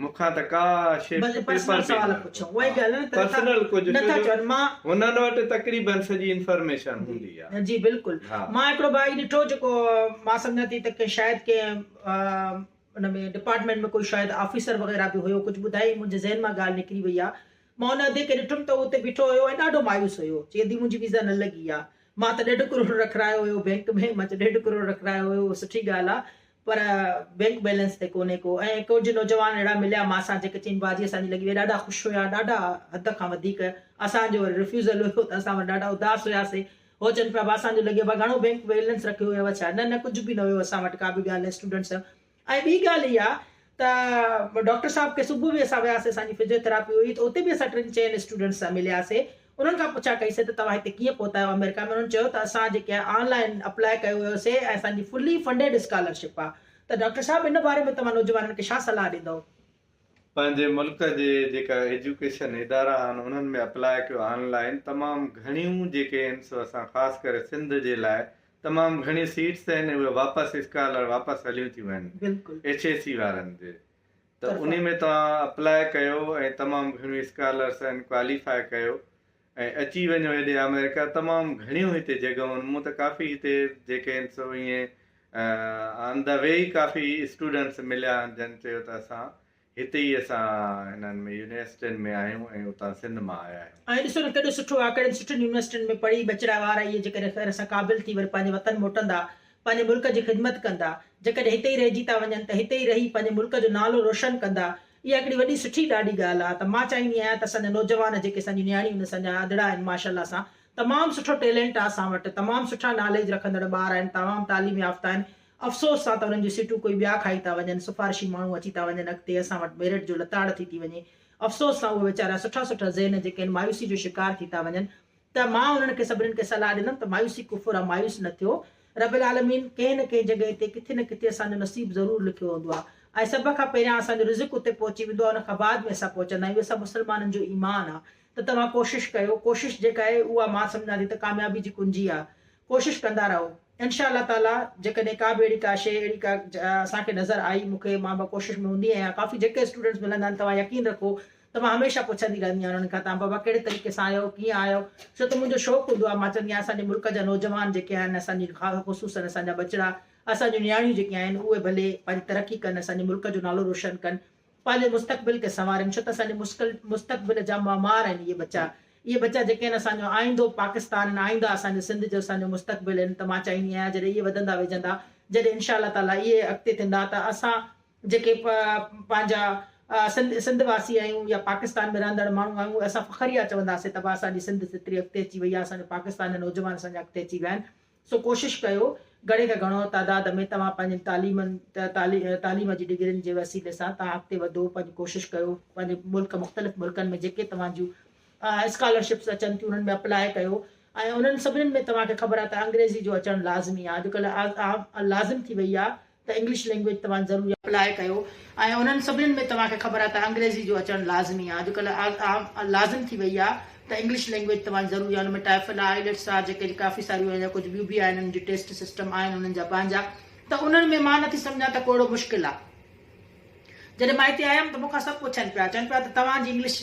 مون کان ته ڪا شيء بلڪه پيپر پرسنل به سوال نه پڇو ورتو. اها ئي ڳالهه نه ته نٿا پرسنل ڪجهه نٿا ڇو جو چون مان هنن وٽ تقريبن سڄي انفارميشن هوندي آهي. جي بلڪل ها. مان هڪڙو ڀائي ڏٺو جيڪو مان سمجهان ٿي ته ڪنهن شايد ڪنهن ان ۾ ڊپارٽمينٽ ۾ ڪوئي شايد آفيسر وغيره به هيو ڪجهه ٻڌائي منهنجي ذهن مان ڳالهه نڪري وئي آ مان ان ادي کي ڏٺم ته هو اتي بيٺو هيو ۽ ڏاڍو مايوس هيو چي ادي منهنجي ويزا نه لڳي آ مان ته ڏيڍ ڪروڙ رکرايو هيو بينڪ ۾ مان چيو ڏيڍ ڪروڙ رکرايو هيو سٺي ڳالهه آ پر بينڪ بيلنس تي ڪونهي ڪو ۽ ڪجهه نوجوان اهڙا مليا مان سان جيڪي چين باجي اسان جي لڳي وئي ڏاڍا خوش هيا ڏاڍا حد کان وڌيڪ اسان جو وري رفيوزل هيو ته اسان وري ڏاڍا اداس هياسي هو چون پيا اسان جو لڳي گهڻو بينڪ بيلنس رکيو هيو ڇا؟ نه نه ڪجهه به نه هيو اسان وٽ ڪا به ڳالهه نه اسٽوڊنٽس ۽ ٻي ڳالهه اها ته ڊاڪٽر صاحب کي صبح به اسان وياسي اسان جي فزيوٿراپي هئي ته اتي به اسان ٽن چئن اسٽوڊنٽس سان ملياسي انهن کان پڇا ڪئي سي ته توهان هتي ڪيئن پهتا آهيو آمريڪا ۾ انهن چيو ته اسان جيڪي آهي آن لائن اپلاء ڪيو هيو سي ۽ اسان جي فلي فنڊيڊ اسڪالرشپ آهي ته ڊاڪٽر صاحب ان باري ۾ توهان نوجوانن کي ڇا صلاح ڏيندؤ؟ پنهنجي ملڪ جي جيڪا ايجوڪيشن ادارا آهن انهن ۾ اپلاء ڪيو آن لائن تمام گهڻيون جيڪي آهن سو اسان خاص ڪري سنڌ جي لاء تمام گهڻيون سيٽس آهن اهي واپس اسڪالر واپس هليون ٿيون وڃن بلڪل ايڇ اي سي وارن جي ته طرفان انهي ۾ توهان اپلاء ڪيو ۽ تمام گهڻيون اسڪالرس آهن ڪواليفاء ڪيو ۽ اچي وڃو هيڏي آمريڪا تمام گهڻيون هتي جڳهون آهن مون ته ڪافي هتي جيڪي آهن سو ائين آن the V ئي ڪافي اسٽوڊنٽس مليا آهن جن چيو ته اسان هتي ئي اسان هنن ۾ يونيورسٽين ۾ آهيون ۽ اتان سنڌ مان آيا آهيون. ۽ ڏسو نه ڪيڏو سٺو آهي ڪهڙين سٺين يونيورسٽين ۾ پڙهي ٻچڙا وار اهي جيڪڏهن خير سان قابل ٿي وري پنهنجي وطن موٽندا پنهنجي ملڪ جي خدمت ڪندا جيڪڏهن هتي ئي رهجي ٿا وڃن ته هتي ئي رهي پنهنجي ملڪ جو نالو روشن ڪندا اها هڪڙي وڏي سٺي ڏاڍي ڳالهه آهي ته مان چاهيندي آهيان ته اسان جا نوجوان جيڪي اسان جون نياڻيون آهن اسان جا ادڙا آهن ماشاء الله سان تمام سٺو ٽيلنٽ آهي اسان وٽ تمام سٺا ناليج رکندڙ ٻار آهن تمام تعليم يافته آهن افسوس سان ته انهن جون سيٽون ڪوئي ٻيا کائي ٿا وڃن سفارشي ماڻهو اچي ٿا وڃن اڳتي اسان وٽ ميرٽ جو لتاڙ ٿي ٿي وڃي افسوس سان اهي ويچارا سٺا سٺا ذهن جيڪي آهن مايوسي جو شڪار ٿي ٿا وڃن ته مان انهن کي سڀني کي صلاح ڏيندم ته مايوسي ڪفر آهي مايوس نه ٿيو رب العالمين ڪنهن نه ڪنهن جڳهه تي ڪٿي نه ڪٿي اسان جو نصيب ضرور لکيو هوندو آهي ۽ سڀ کان پهريان اسان جو رزق اتي پهچي ويندو آهي ان کان بعد ۾ اسان پهچندا آهيون اهو اسان مسلمانن جو ايمان آهي ته توهان ڪوشش ڪيو، ڪوشش جيڪا آهي اها مان سمجهان ٿي ته ڪاميابي جي ڪنجي آهي، ڪوشش ڪندا رهو، انشاء الله تعاليٰ جيڪڏهن ڪا به اهڙي ڪا شيء اهڙي ڪا اسان کي نظر آئي مون کي مان به ڪوشش ۾ هوندي آهيان ڪافي جيڪي اسٽوڊنٽس ملندا آهن توهان يقين رکو ته مان هميشه پڇندي رهندي آهيان انهن کان توهان بابا ڪهڙي طريقي سان آيو ڪيئن آيو ڇو ته منهنجو شوق هوندو آهي مان چوندي آهيان اسان جي ملڪ جا نوجوان جيڪي آهن اسان جي خصوصن اسان جا ٻچڙا اسان جون نياڻيون جيڪي آهن اهي ڀلي پنهنجي ترقي ڪن اسان جي ملڪ جو نالو روشن ڪن پنهنجي مستقبل کي سنوارين ڇو ته اسان جي مسڪل مستقبل جا معمار آهن اهي ٻچا اهي ٻچا جيڪي آهن اسان جو آئيندو پاڪستان آهن آئينده اسان جو سنڌ جو اسان جو مستقبل آهن ته مان چاهيندي آهيان جڏهن اهي وڌندا ويجهندا جڏهن انشاء الله تعالي اهي اڳتي ٿيندا ته اسان جيڪي پنهنجا سنڌ سنڌ واسي آهيون يا پاڪستان ۾ رهندڙ ماڻهو آهيون اسان فخريا چونداسين ته اسان جي سنڌ ايتري اڳتي اچي وئي آهي اسان جو پاڪستان جا نوجوان اسان جا اڳتي اچي ويا آهن سو ڪوشش ڪيو گهڻي کان گهڻو تعداد ۾ توهان پنهنجين تعليمن تعليم جي ڊگرين جي وسيلي سان توهان اڳتي وڌو پنهنجي ڪوشش ڪيو پنهنجي ملڪ مختلف ملڪن ۾ جيڪي توهان جون اسڪالرشپس اچن ٿيون انهن ۾ اپلاء ڪيو ۽ انهن سڀني ۾ توهان کي خبر آهي ته انگريزي جو اچڻ لازمي آهي اڄڪلهه لازم ٿي وئي آهي ته انگلش لينگويج توهان ضروري اپلاء ڪيو ۽ انهن سڀني ۾ توهان کي خبر آهي ته انگريزي جو اچڻ لازمي آهي اڄڪلهه لازم ٿي وئي آهي ته انگلش لينگويج توهان ضروري آهي ان ۾ ٽائفل آهي آئلٽس آهي جيڪي ڪافي ساريون آهن يا ڪجهه ٻيون به آهن انهن جون ٽيسٽ سسٽم آهن انهن جا پنهنجا ته انهن ۾ مان نٿي سمجهان ته ڪو اهڙو مشڪل آهي جڏهن مان هتي آيم ته مون کان سڀ پڇن پيا، چون پيا ته توهان جي انگلش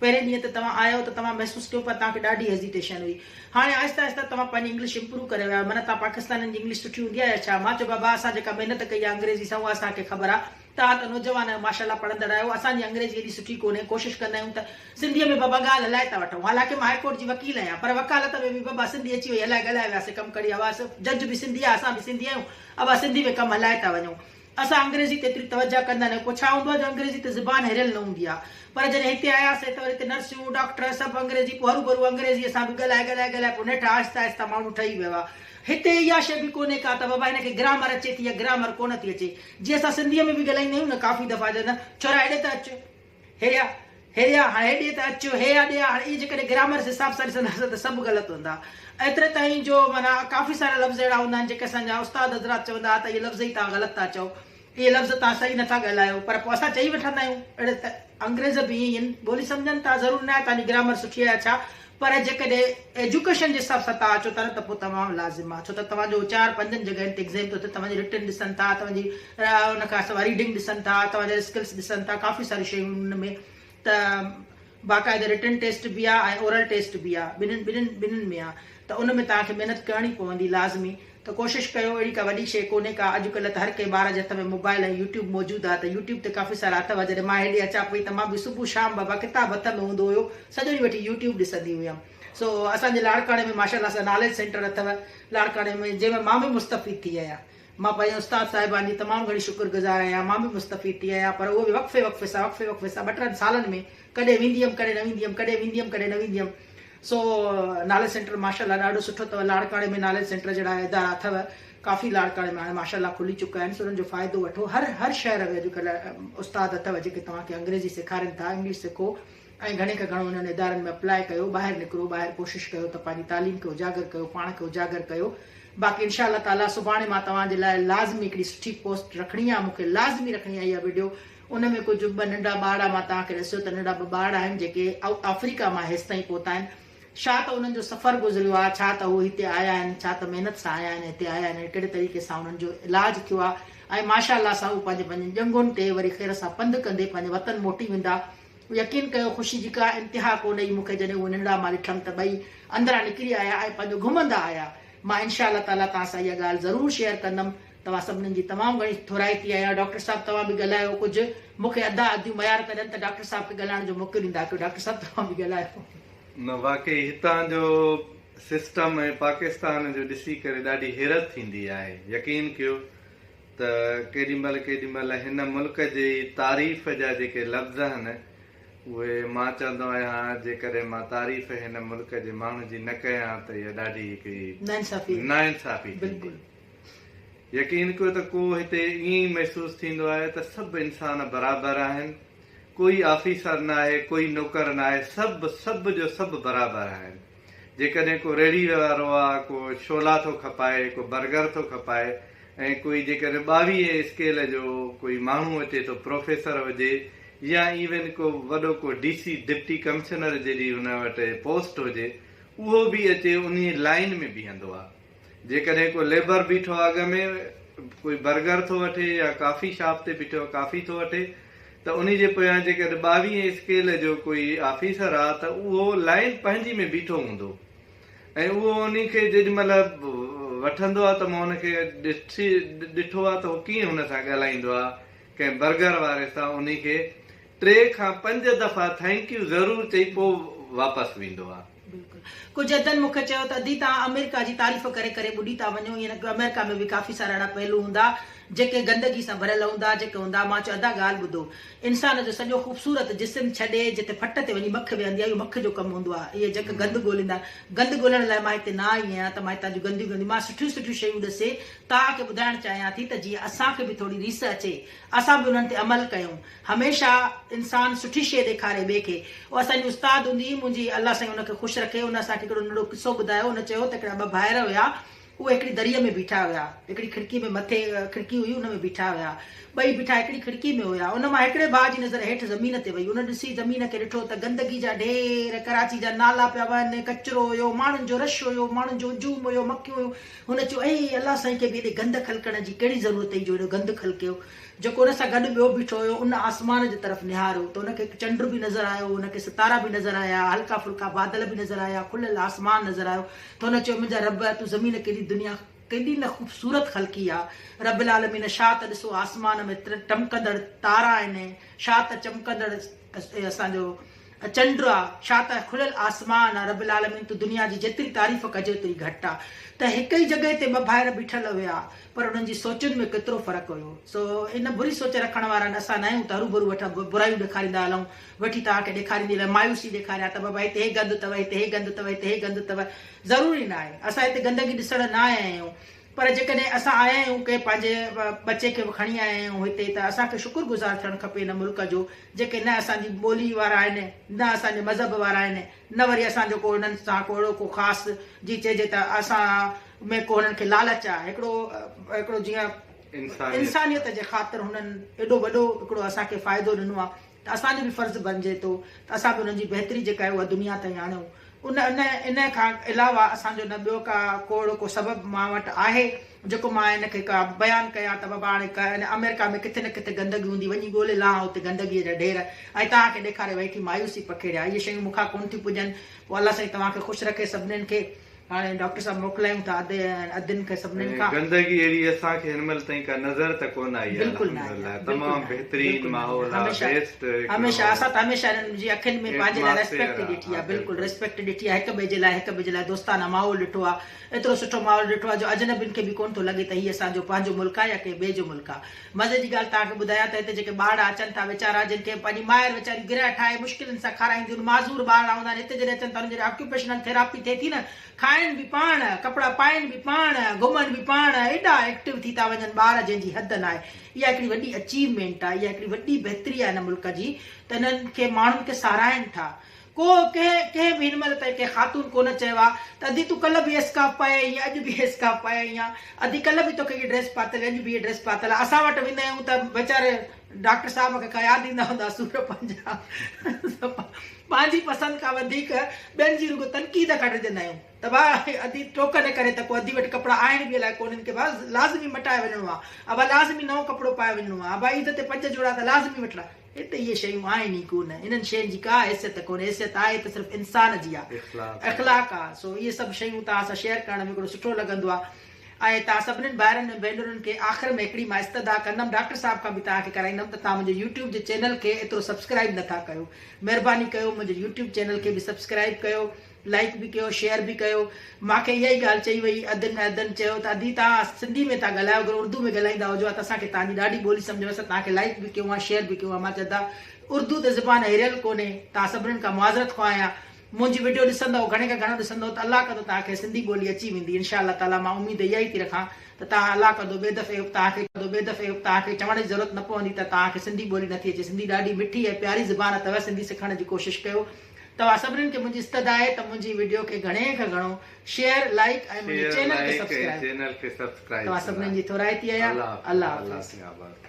پهرين ڏينهن ته توهان آيو ته توهان محسوس ڪيو پر توهان کي ڏاڍي هيزيٽيشن هئي. هاڻي آهستي آهستي توهان پنهنجي انگلش امپروو ڪري ويا آهيو. معنيٰ توهان پاڪستانين جي انگلش سٺي هوندي آهي يا ڇا؟ مان چيو بابا اسان جيڪا محنت ڪئي آهي انگريزي سان اها اسان کي خبر آهي. توهان ته نوجوان آهيو ماشاء الله پڙهندڙ آهيو. اسان جي انگريزي ايڏي سٺي ڪونهي. ڪوشش ڪندا آهيون ته سنڌيء ۾ بابا ڳالهه هلائي ٿا وٺون. حالانڪه مان هاء ڪورٽ جي وڪيل آهيان پر وڪالت ۾ به بابا سنڌي اچي وئي هلائي ڳالهائي وياسين ڪم ڪڙي هوا جج به سنڌي آهي اسان به سنڌي آهيون ابا سنڌي ۾ ڪم هلائي ٿا وڃون. اسان انگريزي تي ايتري توجه ڪندا ناهيون پوء ڇا هوندو آهي جو انگريزي تي زبان هريل نه هوندي آهي پر جڏهن هتي آياسين ته وري هتي نرسيون ڊاڪٽر سڀ انگريزي پوء هروڀرو انگريزي سان به ڳالهائي ڳالهائي ڳالهائي پوء نيٺ آهستي آهستي ماڻهو ٺهي ويو آهي هتي اها شيء به ڪونهي ڪا ته بابا هن کي گرامر اچي ٿي يا گرامر ڪونه ٿي اچي جيئن اسان سنڌيء ۾ به ڳالهائيندا آهيون نه ڪافي دفعا چوندا ڇورا هيڏي ته اچ هيڏي آ هيڏي آ هاڻي هيڏي ته اچ هي آ ڏي آ هاڻي اهي جيڪڏهن گرامر جي حساب سان ڏسنداسين ته سڀ غلط هوندا. ايتري تائين جو معنيٰ ڪافي سارا لفظ اهڙا هوندا آهن جيڪي اسان جا استاد حضرات چوندا ها ته اهي لفظ ئي توهان غلط ٿا چئو اهي لفظ توهان صحيح نٿا ڳالهايو پر پوء اسان چئي وٺندا آهيون اهڙي ته انگريز به ائين ئي آهن ٻولي سمجهن ٿا ضروري ناهي توهان جي گرامر سٺي آهي يا ڇا پر جيڪڏهن ايجوڪيشن جي حساب سان توهان اچو ٿا نه ته پوء تمام لازم آهي ڇو ته توهان جو چار پنجن جڳهين تي ايگزيم ٿو ٿئي توهان جي رٽن ڏسن ٿا توهان جي ان کان سواء ريڊنگ ڏسن ٿا توهان جا اسڪلس ڏسن ٿا ڪافي ساريون شيون ان ۾ ته باقاعده رٽن ٽيسٽ به آهي ۽ اورل ٽيسٽ به آهي ٻنهن ٻنهن ٻنهن ۾ آهي ته ان ۾ توهان کي محنت ڪرڻي پوندي لازمي ته ڪوشش ڪيو اهڙي ڪا وڏي شيء ڪونهي ڪا اڄ ڪلهه ته هر ڪنهن ٻار جي هٿ ۾ موبائل ۽ يوٽيوب موجود آهي ته يوٽيوب تي ڪافي سارا اٿو جڏهن مان هيڏي اچان پئي ته مان به صبح شام بابا ڪتاب هٿ ۾ هوندو هيو سڄو ڏينهن ويٺي يوٽيوب ڏسندي هيم سو اسان جي لاڙڪاڻي ۾ ماشاء الله سان ناليج سينٽر اٿو لاڙڪاڻي ۾ جنهن ۾ مان به مستفيد ٿي آهيان مان پنهنجي استاد صاحبان جي تمام گهڻي شڪر گذار آهيان مان به مستفيد ٿي آهيان پر اهو به وقفي وقفي سان وقفي وقفي سان ٻه ٽن سالن ۾ ڪڏهن ويندي هيم ڪڏهن نه ويندي هيم ڪڏهن ويندي هيم ڪڏهن نه ويندي هيم. سو ناليج سينٽر ماشاء الله ڏاڍو سٺو اٿو لاڙڪاڻي ۾ ناليج سينٽر جهڙا ادارا اٿو ڪافي لاڙڪاڻي ۾ هاڻي ماشاء الله کلي چڪا آهن سو انهن جو فائدو وٺو هر هر شهر ۾ اڄڪلهه استاد اٿو جيڪي توهان کي انگريزي سيکارين ٿا انگلش سکو ۽ گهڻي کان گهڻو انهن ادارن ۾ اپلاء ڪيو ٻاهر نڪرو ٻاهر ڪوشش ڪيو ته پنهنجي تعليم کي اجاگر ڪيو پاڻ کي اجاگر ڪيو باقي انشاء الله تعالي سڀاڻي مان توهان جي لاء لازمي هڪڙي سٺي پوسٽ رکڻي آهي مون کي لازمي رکڻي آهي اها وڊيو ان ۾ ڪجهه ٻه ننڍا ٻارڙا مان توهان کي ڏسيو ته ننڍا ٻه ٻارڙا آهن جيڪي آفريڪا مان هيستائين پهتا آهن. ڇا ته انهن جو سفر گذريو آهي، ڇا ته هو هتي آيا آهن، ڇا ته محنت سان آيا آهن هتي آيا آهن ۽ ڪهڙي طريقي سان انهن جو علاج ٿيو آهي ۽ ماشاء الله سان هو پنهنجي پنهنجن ڄنگهن تي وري خير سان پنڌ ڪندي پنهنجي وطن موٽي ويندا. يقين ڪيو خوشي جي ڪا انتها ڪونه هئي مون کي جڏهن اهي ننڍڙا مان ڏٺم ته ٻئي اندران نڪري آيا ۽ پنهنجو گهمندا آيا. مان انشاء الله تعاليٰ توهان سان اها ڳالهه ضرور شيئر ڪندم. توهان سڀني جي تمام گهڻي ٿورائتي آهيان. ڊاڪٽر صاحب توهان به ڳالهايو ڪجهه. مون کي ادا اديون ميار ڪڍن ته ڊاڪٽر صاحب کي ڳالهائڻ جو موقعو ڏيندا ڪيو. ڊاڪٽر صاحب توهان به ڳالهايو. نه واقعي هتان جو سسٽم ۽ پاڪستان جو ڏسي ڪري ڏاڍي حيرت ٿيندي آهي يقين ڪيو ته ڪيڏي مهل ڪيڏي مهل هن ملڪ جي تعريف جا جيڪي لفظ آهن اهي مان چوندو آهيان جيڪڏهن مان تعريف هن ملڪ جي ماڻهن جي نه ڪيان ته اها ڏاڍي هڪڙي ناانصافي ٿيندي. يقين ڪيو ته ڪو هتي ائين ئي محسوس ٿيندو آهي ته سڀ انسان برابر آهن، ڪوئي آفيسر ناهي، ڪوئي نوڪر ناهي، سڀ سڀ جو سڀ برابر آهن. جيڪڏهن ڪو ريڙهي وارو آ، ڪو شولا ٿو کپائي، ڪو برگر ٿو کپائي ۽ ڪوئي جيڪڏهن ٻاويهين اسڪيل جو ڪوئي ماڻهو اچي ٿو پروفيسر هجي يا ايون ڪو وڏو ڪو ڊي سي ڊپٽي ڪمشنر جيڏي ان وٽ پوسٽ هجي اهو به اچي انهي لائين ۾ بيهندو آ. جيڪڏهن ڪو ليبر بيٺو آ اڳ ۾ ڪوئي برگر ٿو وٺي يا ڪافي شاپ تي بيٺو آ ڪافي ٿو وٺي ته انهي جي پويان جيڪڏهن ٻاويهين اسڪيل جو ڪوئي آفيسر آ ته اهو لائين پنهنجي ۾ بيٺو هوندو ۽ اهو انهي کي جيڏي مهل وٺندو آ ته مان ان کي ڏٺي ڏٺو آ ته هو ڪيئن هن سان ڳالهائيندو آ ڪنهن برگر واري سان انهي کي ٽي کان پنج دفعا thank you ضرور چئي پوء واپس ويندو آ. بلڪل. ڪجهه ادن مون کي چيو ته ادي توهان آمريڪا جي تعريف ڪري ڪري ٻڏي ٿا وڃو ائين نه ڪيو آمريڪا ۾ به ڪافي سارا اهڙا پهلو هوندا جيڪي گندگي سان ڀريل هوندا جيڪي هوندا مان چيو ادا ڳالهه ٻڌو انسان جو سڄو خوبصورت جسم ڇڏي جتي ڦٽ تي وڃي مک ويهندي آهي اهو مک جو ڪم هوندو آهي اهي جيڪي گند ڳوليندا آهن گند ڳولڻ لاء مان هتي نه آئي آهيان ته مان هتان جون گنديون گنديون مان سٺيون سٺيون شيون ڏسي توهان کي ٻڌائڻ چاهيان ٿي ته جيئن اسان کي به ٿوري ريس اچي اسان به انهن تي عمل ڪيون. هميشه انسان سٺي شيء ڏيکاري ٻئي کي. اها اسان جي استاد هوندي هئي منهنجي الله سائين ان کي خوش رکي ان اسان کي هڪڙو ننڍڙو قصو ٻڌايو ان چيو ته هڪڙا ٻه ڀائر هيا اهي هڪڙي دريء ۾ بيٺا هيا هڪڙي کڙڪي ۾ مٿي کڙڪي هئي ان ۾ بيٺا هيا ٻئي بيٺا هڪڙي کڙڪي ۾ هيا ان مان هڪڙي ڀاء جي نظر هيٺ زمين تي وئي ان ڏسي زمين کي ڏٺو ته گندگي جا ڍير ڪراچي جا نالا پيا وهن ڪچرو هيو ماڻهن جو رش هيو ماڻهن جو هجوم هيو مکيون هيون هن چيو اي الله سائين کي به ايڏي گند خلقڻ جي ڪهڙي ضرورت هئي جو ايڏو گند خلقيو جيڪو ان سان گڏ ٻيو بيٺو هيو، ان آسمان جي طرف نهاريو ته ان کي هڪ چنڊ به نظر آيو، ان کي ستارا به نظر آيا، هلڪا ڦلڪا بادل به نظر آيا، کليل آسمان نظر آيو ته هن چيو، منهنجا رب! تون زمين ڪيڏي دنيا ڪيڏي نه خوبصورت خلقي آ، رب العالمين ڇا ته ڏسو آسمان ۾ ٽمڪندڙ تارا آهن، ڇا ته چمڪندڙ اسان جو چنڊ آ، ڇا ته کليل آسمان آ، رب العالمين تون دنيا جي جيتري تعريف ڪجي اوتري گهٽ آ. ته هڪ ئي جڳهه تي ٻه ڀائر بيٺل هيا پر انهن جي سوچن ۾ ڪيترو فرق هيو. سو ان بري سوچ رکڻ وارا اسان ناهيون ته هروڀرو وٺ برايون ڏيکاريندا هلون، وٺي توهان کي ڏيکاريندي هلان مايوسي ڏيکاريان ته بابا هتي هي گند اٿو، هتي هي گند اٿو، هتي هي گند اٿو. ضروري ناهي. اسان هتي گندگي ڏسڻ نه آيا آهيون. پر جيڪڏهن اسان آيا آهيون ڪنهن پنهنجي ٻچي کي به کڻي آيا آهيون هتي ته اسان کي شڪر گذار ٿيڻ کپي ان ملڪ جو جيڪي نه اسان جي ٻولي وارا آهن نه اسان جي مذهب وارا آهن نه وري اسان جو ڪو انهن سان ڪو اهڙو ڪو خاص جي چئجي ته اسان ۾ ڪو هنن کي لالچ آهي هڪڙو هڪڙو جيئن انسانيت جي خاطر هنن ايڏو وڏو هڪڙو اسان کي فائدو ڏنو آهي ته اسان جو به فرض بنجي ٿو ته اسان به انهن جي بهتري جيڪا آهي اها دنيا تائين آڻيون. ان ان ان کان علاوه اسان جو نه ٻيو ڪا ڪو اهڙو ڪو سبب مان وٽ آهي جيڪو مان ان کي ڪا بيان ڪيان ته بابا هاڻي ان آمريڪا ۾ ڪٿي نه ڪٿي گندگي هوندي وڃي ڳولي لهان اتي گندگيء جا ڍير ۽ توهان کي ڏيکاري ويٺي مايوسي پکيڙيان اهي شيون مون کان ڪونه ٿيون پڄن پوء الله سائين توهان کي خوش رکي سڀنين کي. هاڻي ڊاڪٽر صاحب موڪلايون ٿا ادي ۽ ادين کي سڀنين کان. گندگي اهڙي اسان کي هن مهل تائين ڪا نظر ته ڪونه آئي آهي بلڪل نه آئي الحمدلله آهي بلڪل تمام نه آئي بهترين بلڪل نه آئي ماحول آهي آ هميشه بيسٽ هڪڙو هميشه اسان ته هميشه انهن جي اکين ۾ پنهنجي لاء ايٽماسفيئر ريسپيڪٽ آ ڏٺي ها آهي بلڪل بلڪل. ريسپيڪٽ ڏٺي آهي هڪ ٻئي جي لاء هڪ ٻئي جي لاء دوستانه ماحول ڏٺو آهي ايترو سٺو ماحول ڏٺو آهي جو اجنبين کي به ڪونه ٿو لڳي ته هي اسان جو پنهنجو ملڪ آهي يا ڪنهن ٻئي جو ملڪ آهي مزي جي ڳالهه توهان کي ٻڌايان ته هتي جيڪي ٻارڙا اچن ٿا ويچارا جن کي پنهنجي مائر ويچاريون گرهه ٺاهي مشڪلن سان کارائينديون آهن معذور ٻارڙا هوندا آهن هتي جڏهن اچن ٿا انهن جي جڏهن آڪيوپيشنل ٿيراپي ٿئي ٿي نه کائن به پاڻ ڪپڙا پائن به پاڻ گهمن به پاڻ ايڏا ايڪٽو ٿي ٿا وڃن ٻار جنهن جي حد ناهي اها هڪڙي وڏي اچيومينٽ آهي اها هڪڙي وڏي بهتري آهي هن ملڪ جي ته انهن کي ماڻهن کي ساراهين ٿا ڪو ڪنهن ڪنهن به هن مهل تائين ڪنهن خاتون ڪونه چيو آ ته ادي تون ڪلهه به اسڪارف پائي آئي آهين اڄ به اسڪارف پائي آئي آهين ادي ڪلهه به توکي هيء ڊريس پاتل هئي اڄ به هيء ڊريس پاتل آ اسان وٽ ويندا آهيون ته ويچاري ڊاڪٽر صاحب کي ياد ايندا هوندا سور پنهنجا پنهنجي پسند کان وڌيڪ ٻين جي رڳو تنقيد کان ڊڄندا آهيون ته ڀاء ادي ٽوڪ نه ڪري ته ڪو ادي وٽ ڪپڙا آهن به الائي ڪونهن ڪي ڀاء لازمي مٽائي وڃڻو آ ابا لازمي نئون ڪپڙو پائي وڃڻو آ ابا عيد تي پنج جوڙا ته لازمي وٺڻا هتي اهي شيون آهن ئي ڪونه. انهن شين جي ڪا حيثيت ڪونهي. حيثيت آهي ته صرف انسان جي آهي. اخلاق آهي. سو اهي سڀ شيون توهان سان شيئر ڪرڻ ۾ هڪڙو سٺو لڳندو آهي. ۽ توهان سڀنين ڀائرن ۽ ڀينرن کي آخر ۾ هڪڙي مان استدعا ڪندم ڊاڪٽر صاحب کان به توهان کي ڪرائيندم ته توهان منهنجي يوٽيوب جي چينل کي ايترو سبسڪرائيب نٿا ڪيو. مهرباني ڪيو منهنجي يوٽيوب چينل کي به سبسڪرائيب ڪيو. لائيڪ به ڪيو شيئر به ڪيو مان کي اها ئي ڳالهه چئي وئي ادن ادن چيو ته ادي توهان سنڌي ۾ ٿا ڳالهايو اگر اردو ۾ ڳالهائيندا هجو ها ته اسان کي توهان جي ڏاڍي ٻولي سمجهه ۾ اسان توهان کي لائيڪ به ڪيون ها شيئر به ڪيون ها مان چيو ادا اردو ته زبان هريل ڪونهي توهان سڀنن کان معذرت خواهه آهيان منهنجي وڊيو ڏسندؤ گهڻي کان گهڻو ڏسندؤ ته الله ڪندو توهان کي سنڌي ٻولي اچي ويندي انشاء الله تعالي مان اميد اها ئي ٿي رکان ته توهان الله ڪندو ٻئي دفعي توهان کي ڪندو ٻئي دفعي توهان کي چوڻ جي ضرورت نه پوندي ته توهان کي سنڌي ٻولي نٿي اچي سنڌي ڏاڍي مٺي ۽ پياري زبان اٿو سنڌي سکڻ جي ڪوشش ڪيو توهان سڀنين کي منهنجي استدعا آهي ته منهنجي وڊيو کي گهڻي کان گهڻو شيئر، لائيڪ ۽ منهنجي شيئر چينل کي لائيڪ ۽ سبسڪرائيب چينل کي سبسڪرائيب توهان ڪندا سڀنين جي ٿورائتي آهيان الله الله حافظ الله حافظ. سين آباد.